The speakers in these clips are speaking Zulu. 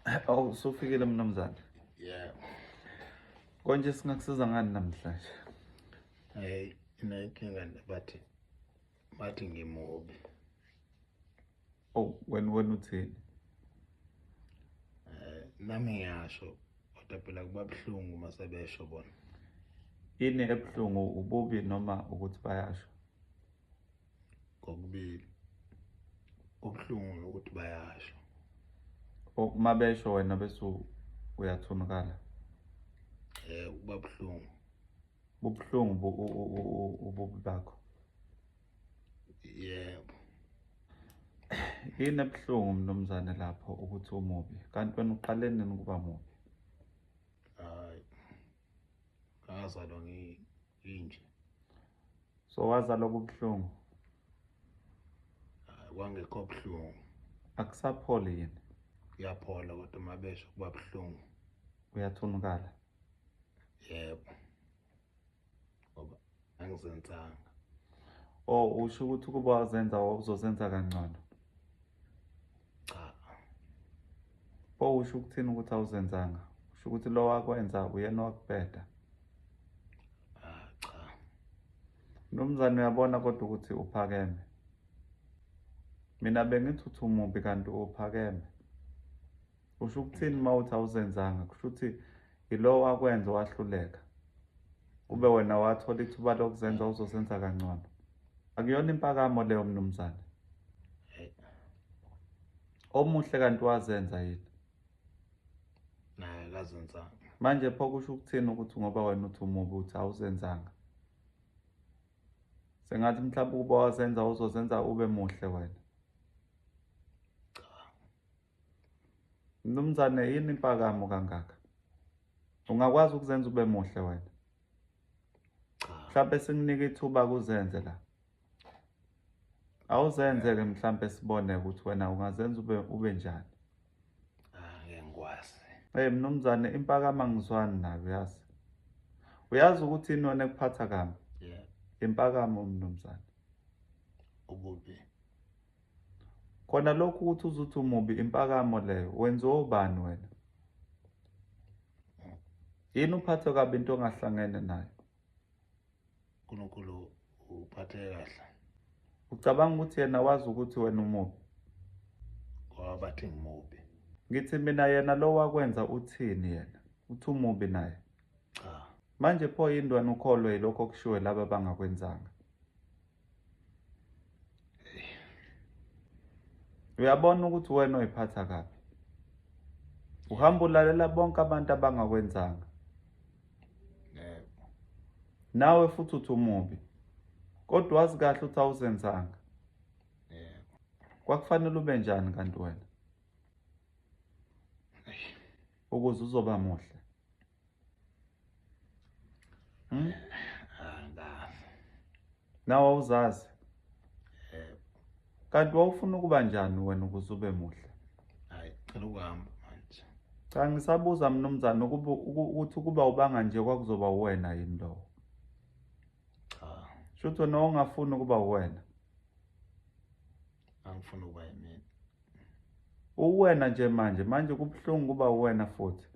Awu, usufikile mnumzane. Yebo. Konje singakusiza ngani namhlanje? Hey, inenkinga bathi ngimubi. Oh, wena uthini? Eh, nami ngiyasho kodwa phela kuba buhlungu uma sebesho bona. Yini ebuhlungu, ububi noma ukuthi bayasho? Kokubili. Kubuhlungu ukuthi bayasho. Uma besho wena bese uyathunukala. Eh, kuba buhlungu. Bubuhlungu ububi bakho. Yebo. Yini ebuhlungu mnumzane lapho ukuthi umubi? Kanti wena uqale nini ukuba mubi? Hayi. Ngazalwa nginje. So wazalwa kubuhlungu? Hayi, kwangekho buhlungu. Akusapholi yini? Kuyaphola kodwa uma besho kuba buhlungu. Uyathunukala? Yebo. Ngoba angizenzanga. Oh, usho ukuthi ukuba wazenza wawuzozenza kangcono? Cha. Pho usho ukuthini ukuthi awuzenzanga? Usho ukuthi lo wakwenza uyena owakubheda? Ah, cha. Mnumzane, uyabona kodwa ukuthi uphakeme. Mina bengithi uthi umubi kanti uphakeme. Usho ukuthini uma uthi awuzenzanga? Kusho ukuthi yilo wakwenza wahluleka. Kube wena wathola ithuba lokuzenza uzozenza kangcono. Akuyona impakamo leyo mnumzane. Hey. Omuhle kanti wazenza yini? Naye akazenzanga. Manje pho kusho ukuthini ukuthi ngoba wena uthi umubi uthi awuzenzanga? Sengathi mhlawumbe ukuba wazenza uzozenza ube muhle wena. Cha. Mnumzane, yini impakamo kangaka? Ungakwazi ukuzenza ube muhle wena? Cha. Mhlawumbe singinike ithuba kuzenze la. Awuzenze-ke mhlawumbe sibone ukuthi wena ungazenza ube njani. Ah, ngeke ngikwazi. Hey mnumzane, impakamo angizwani nayo, uyazi. Uyazi ukuthi yini wena ekuphatha kabi? Yeah. Impakamo mnumzane. Ububi. Khona lokhu ukuthi uzuthi umubi impakamo leyo, wenziwa ubani wena? Yini uphathwe kabi into ongahlangene nayo? uNkulunkulu uphatheke kahle. Ucabanga ukuthi yena wazi ukuthi wena umubi? Ngoba bathi ngimubi. Ngithi mina yena lo wakwenza uthini yena? Uthi umubi naye? Cha. Manje pho yini wena ukholwe yilokho okushiwe laba abangakwenzanga? Uyabona ukuthi wena oyiphatha kabi. Uhamba ulalela bonke abantu abangakwenzanga. Yebo. Nawe futhi uthi umubi. Kodwa wazi kahle ukuthi awuzenzanga. Yebo. Kwakufanele ube njani kanti wena? Ukuze uzoba muhle. Hmm? Angazi. Nawe awuzazi? Yebo. Kanti wawufuna ukuba njani wena ukuze ube muhle? Hayi, cela ukuhamba manje. Cha, ngisabuza mnumzane ukuthi ukuba ubanga nje kwakuzoba uwena yini lowo? Cha. Shuthi wena wawungafuni ukuba uwena. Angifuni ukuba yimina. Uwena nje manje, manje kubuhlungu kuba uwena futhi.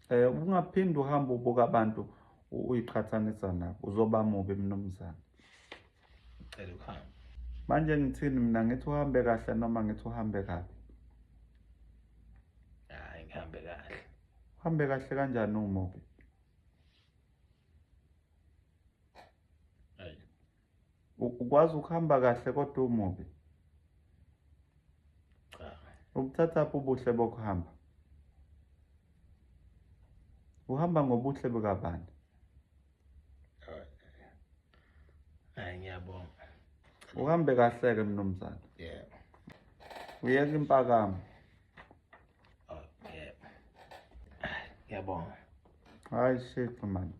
Eh, ungaphinde uhambe ubuka abantu uyiqhathanisa nabo, uzoba mubi mnumzane. Cela ukuhamba. Manje ngithini mina, ngithi uhambe kahle noma ngithi uhambe kabi? Hayi, ngihambe kahle. Uhambe kahle kanjani umubi? Hayi. Ukwazi ukuhamba kahle kodwa umubi? Cha. Ubuthathaphi ubuhle bokuhamba? Uhamba ngobuhle bukabani? Hayi, ngiyabonga. Uhambe kahle-ke mnumzane. Yebo. Uyeke impakamo. Oh, yebo. Ngiyabonga. Hayi shit man.